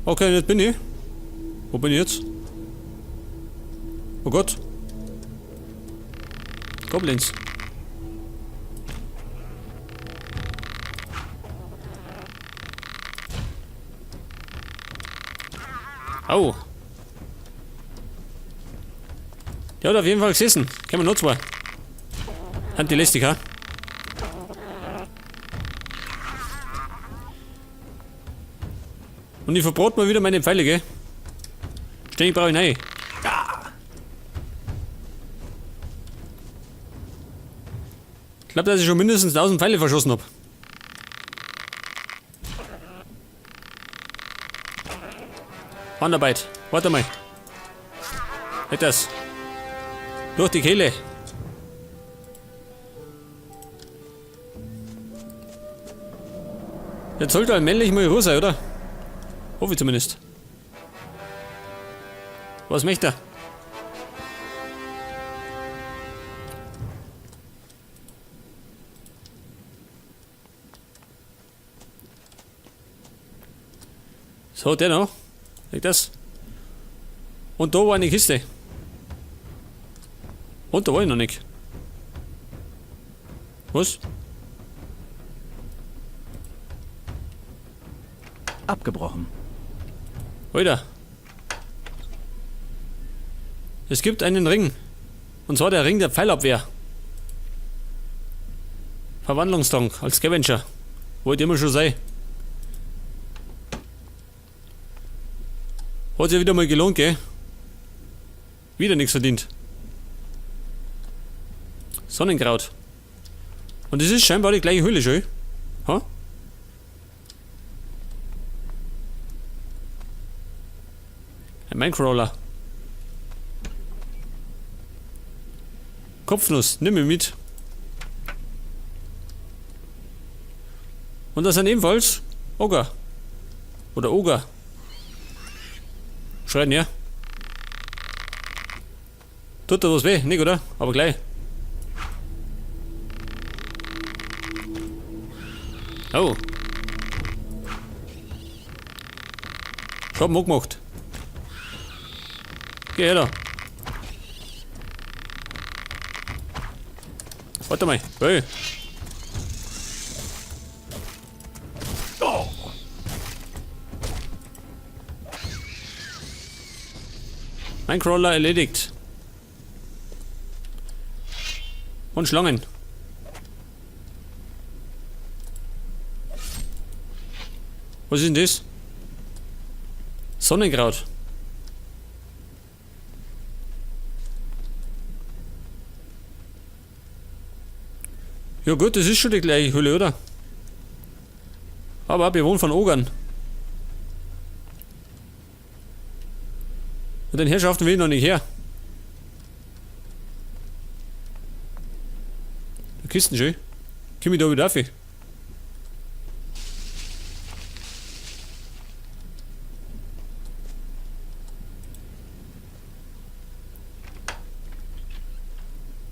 Okay, jetzt bin ich. Wo bin ich jetzt? Oh Gott. Goblins. Au. Der hat auf jeden Fall gesessen. Kennen wir noch zwei. Hand die lästig, ha? Und ich verbrot mal wieder meine Pfeile, gell? Ständig brauche ich neue. Ich glaube, dass ich schon mindestens 1000 Pfeile verschossen hab. Handarbeit. Warte mal. Nicht das. Durch die Kehle. Jetzt sollte allmählich mal Ruhe sein, oder? Hoffe ich zumindest. Was möchte er? So, der noch. Liegt das? Und da war eine Kiste. Und da war ich noch nicht. Was? Abgebrochen. Alter. Es gibt einen Ring. Und zwar der Ring der Pfeilabwehr. Verwandlungstrank als Scavenger. Wollte immer schon sein. Hat sich wieder mal gelohnt, gell? Wieder nichts verdient. Sonnenkraut. Und das ist scheinbar die gleiche Höhle, schön. Ha? Ein Minecrawler. Kopfnuss, nimm mich mit. Und das sind ebenfalls Oger. Oder Oger. Schreien, ja. Tut da was weh, nicht, oder? Aber gleich. Oh. Schon mal gemacht. Geh her da. Warte mal. Hey. Mein Crawler erledigt. Und Schlangen. Was ist denn das? Sonnenkraut. Ja gut, das ist schon die gleiche Hülle, oder? Aber bewohnt von Ogern. Und den Herrschaften will ich noch nicht her. Die Kisten schön. Komm ich da wieder auf?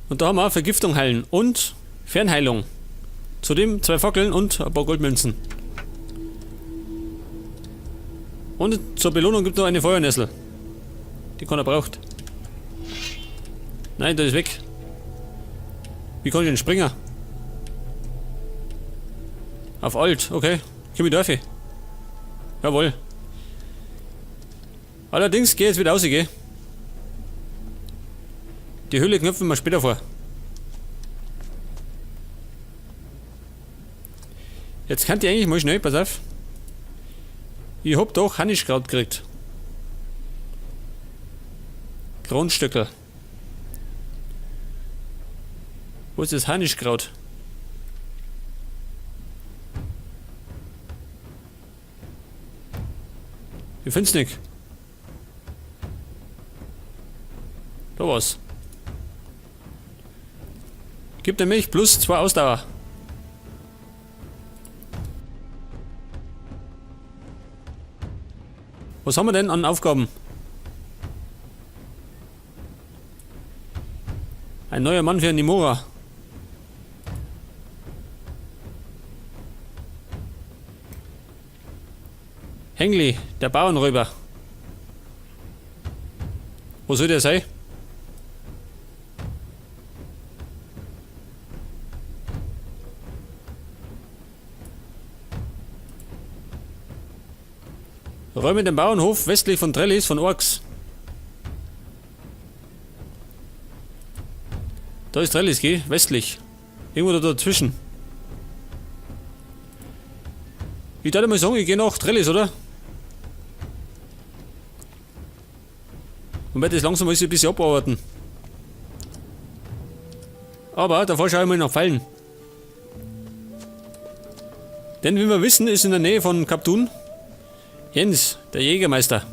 Und da haben wir auch Vergiftung heilen und Fernheilung. Zudem 2 Fackeln und ein paar Goldmünzen. Und zur Belohnung gibt es noch eine Feuernessel. Die keiner braucht. Nein, der ist weg. Wie kann ich denn springen? Auf alt, okay. Komm ich drauf? Jawohl. Allerdings geh jetzt wieder raus, gell? Die Höhle knöpfen wir später vor. Jetzt kann ich eigentlich mal schnell, pass auf. Ich hab doch Harnischkraut gekriegt. Grundstöckel. Wo ist das Harnischkraut? Ich find's nicht. Da war's. Gibt nämlich plus 2 Ausdauer. Was haben wir denn an Aufgaben? Ein neuer Mann für Nimora. Hengli, der Bauernräuber. Wo soll der sein? Räume den Bauernhof westlich von Trellis von Orks. Da ist Trellis, geh, westlich. Irgendwo da dazwischen. Ich darf mal sagen, ich gehe nach Trellis, oder? Und werde das langsam alles ein bisschen abarbeiten. Aber davor schaue ich mal nach Pfeilen. Denn wie wir wissen, ist in der Nähe von Kaptun Jens, der Jägermeister.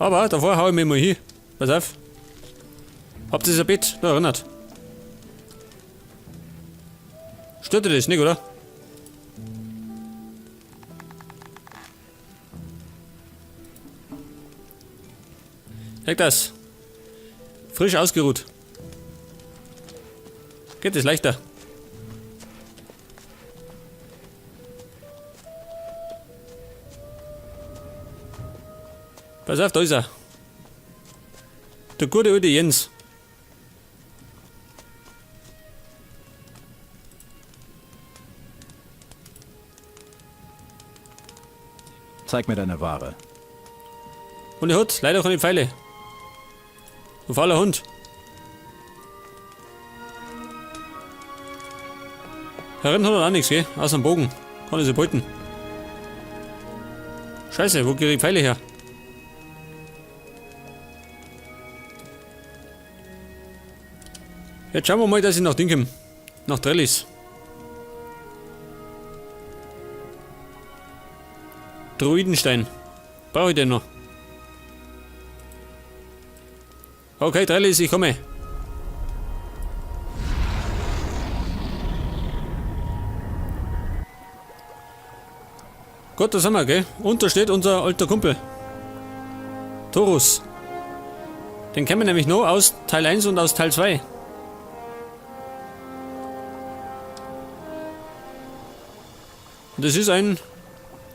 Aber davor hau ich mich mal hin. Pass auf. Habt ihr ein Bett? Da erinnert. Stört dir das nicht, oder? Leg das. Frisch ausgeruht. Geht es leichter. Pass auf, da ist er. Der gute alte Jens. Zeig mir deine Ware. Und er hat leider keine Pfeile. Du fauler Hund. Herin hat er auch nichts, gell? Außer dem Bogen. Kann ich sie beuten. Scheiße, wo krieg ich Pfeile her? Jetzt schauen wir mal, dass ich nach Ding komme. Nach Trellis. Druidenstein. Brauche ich den noch? Okay, Trellis, ich komme. Gott, da sind wir, gell? Und da steht unser alter Kumpel. Torus. Den kennen wir nämlich noch aus Teil 1 und aus Teil 2. Und das ist ein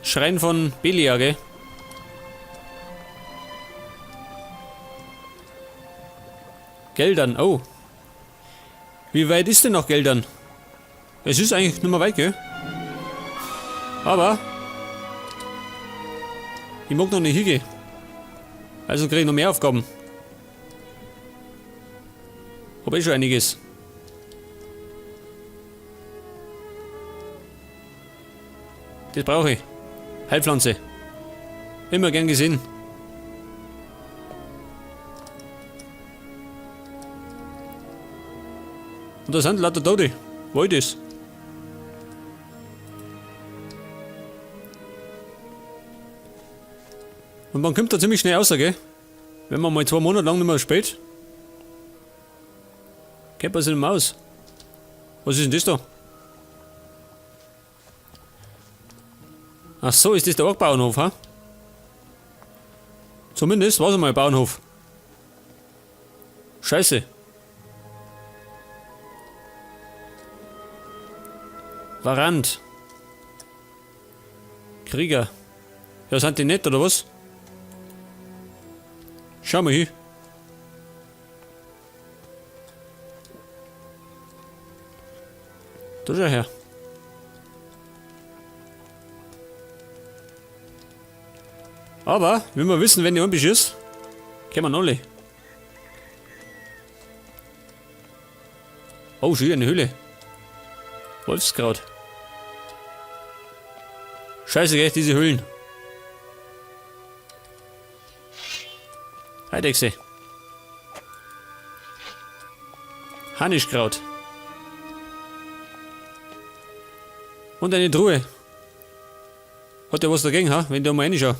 Schrein von Belia, gell? Geldern, oh. Wie weit ist denn noch Geldern? Es ist eigentlich nicht mehr weit, gell? Aber ich mag noch nicht hingehen. Also kriege ich noch mehr Aufgaben. Hab eh schon einiges. Das brauche ich. Heilpflanze. Immer gern gesehen. Und da sind lauter Tote. Wald ist. Und man kommt da ziemlich schnell raus, gell? Wenn man mal 2 Monate lang nicht mehr spielt. Kennt man sich nicht mehr aus. Was ist denn das da? Ach so, ist das der Orkbauernhof, ha? Zumindest war's einmal ein Bauernhof. Scheiße. Varant. Krieger. Ja, sind die nett, oder was? Schau mal hier. Da schau her. Aber, wenn wir wissen, wenn die anbeschießt, kommen wir alle. Oh, schon wieder eine Höhle. Wolfskraut. Scheiße, gell, diese Höhlen. Eidechse. Harnischkraut. Und eine Truhe. Hat der was dagegen, ha? Wenn ich da mal reinschaue.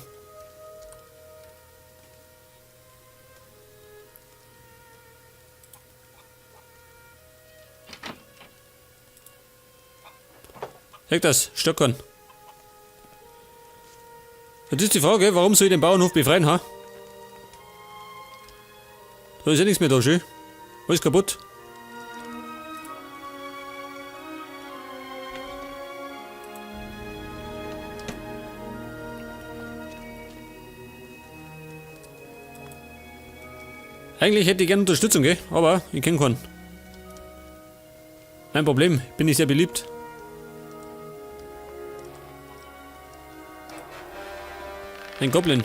Sag das, Stockern. Jetzt ist die Frage, warum soll ich den Bauernhof befreien, ha? Da ist ja nichts mehr da, schön. Alles kaputt. Eigentlich hätte ich gerne Unterstützung, gell? Aber ich kenn keinen. Mein Problem, bin ich sehr beliebt. Ein Goblin.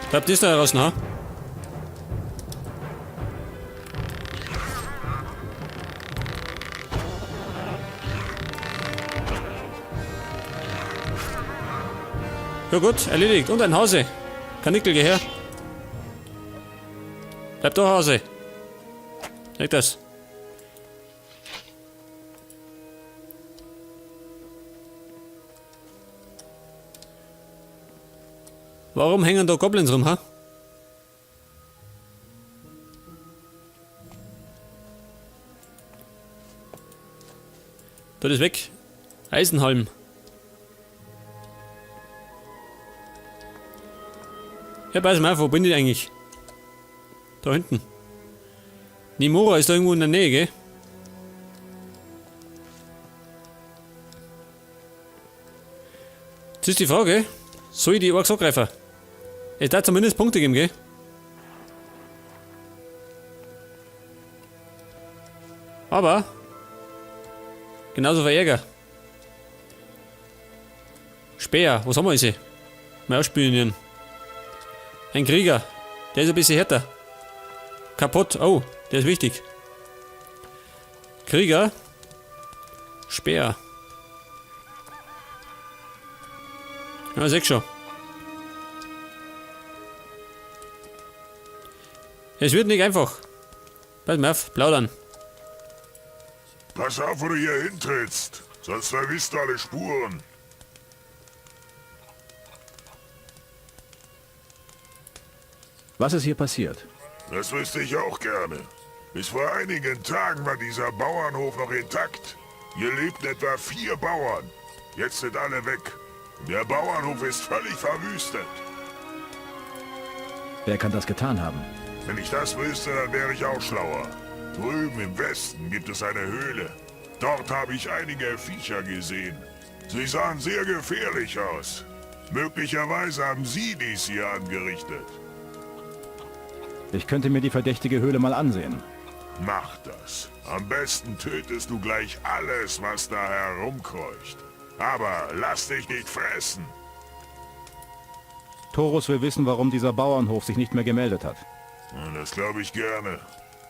Bleibt das da heraus, ha? Ja gut, erledigt. Und ein Hase. Kanickel, geh her. Bleib da, Hase. Leg das. Warum hängen da Goblins rum, ha? Dort ist weg. Eisenhalm. Ja, pass mal auf, wo bin ich eigentlich? Da hinten. Nimora ist da irgendwo in der Nähe, gell? Jetzt ist die Frage, soll ich die Orks angreifen? Es darf zumindest Punkte geben, gell? Aber genauso verärger. Speer, was haben wir jetzt? Mal ausspionieren. Ein Krieger, der ist ein bisschen härter. Kaputt, oh, der ist wichtig. Krieger, Speer. Ja, sech schon. Es wird nicht einfach. Pass mal auf, plaudern. Pass auf, wo du hier hintrittst, sonst verwischst du alle Spuren. Was ist hier passiert? Das wüsste ich auch gerne. Bis vor einigen Tagen war dieser Bauernhof noch intakt. Hier lebten etwa 4 Bauern. Jetzt sind alle weg. Der Bauernhof ist völlig verwüstet. Wer kann das getan haben? Wenn ich das wüsste, dann wäre ich auch schlauer. Drüben im Westen gibt es eine Höhle. Dort habe ich einige Viecher gesehen. Sie sahen sehr gefährlich aus. Möglicherweise haben sie dies hier angerichtet. Ich könnte mir die verdächtige Höhle mal ansehen. Mach das. Am besten tötest du gleich alles, was da herumkreucht. Aber lass dich nicht fressen. Thorus will wissen, warum dieser Bauernhof sich nicht mehr gemeldet hat. Das glaube ich gerne.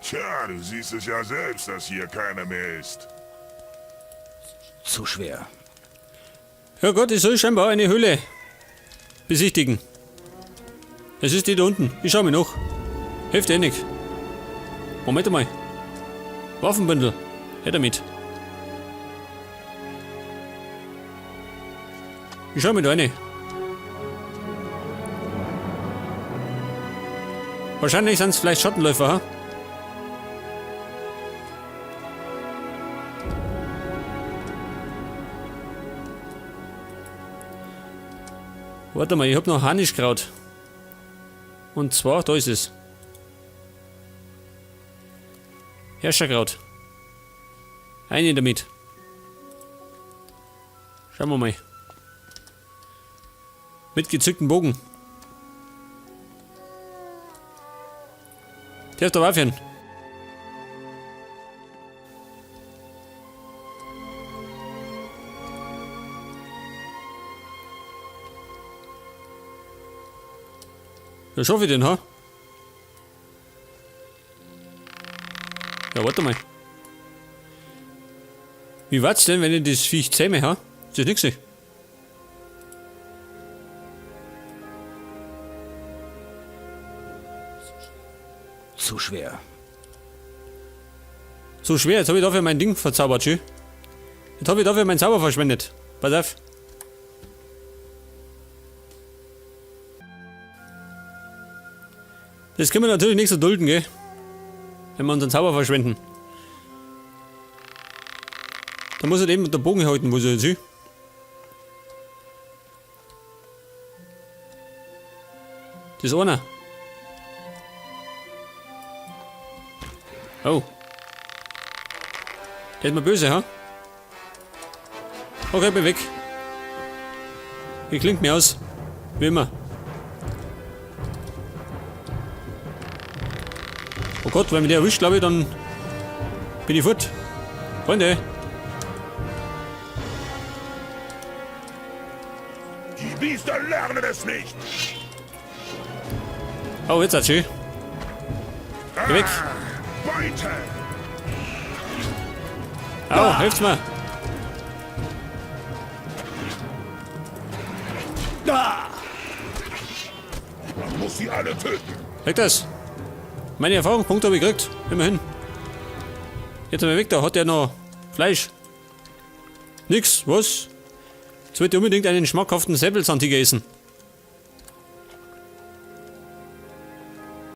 Tja, du siehst es ja selbst, dass hier keiner mehr ist. Zu schwer. Ja Gott, ich soll scheinbar eine Höhle besichtigen. Es ist die da unten. Ich schau mir noch. Hilft eh nicht. Moment mal. Waffenbündel. Her damit. Ich schau mir da rein. Wahrscheinlich sind's vielleicht Schattenläufer, ha? Warte mal, ich hab noch Harnischkraut. Und zwar, da ist es. Herrscherkraut. Eine damit. Schauen wir mal. Mit gezücktem Bogen. Der ist doch aufhören. Ja, schaffe ich den, ha? Ja, warte mal. Wie war's denn, wenn ich das Viech zähme, ha? Ist das nix? Zu schwer. So schwer, jetzt hab ich dafür mein Ding verzaubert, schön. Jetzt hab ich dafür meinen Zauber verschwendet. Pass auf. Das können wir natürlich nicht so dulden, gell? Wenn wir unseren Zauber verschwenden. Da muss halt eben der Bogen halten, wo sie jetzt hin. Das ist einer. Oh. Der ist mir böse, ha? Okay, bin weg. Ich klingt mir aus. Wie immer. Oh Gott, wenn mich der erwischt, glaube ich, dann bin ich fort. Freunde. Die Biester lernen es nicht. Oh, jetzt hat's schön. Geh weg. Beute! Au, helft's mir. Man muss sie alle töten. Weg das. Meine Erfahrungspunkte habe ich gekriegt. Immerhin. Jetzt einmal weg, da hat er noch Fleisch. Nix, was? Jetzt wollte ich unbedingt einen schmackhaften Säbelzahntiger essen.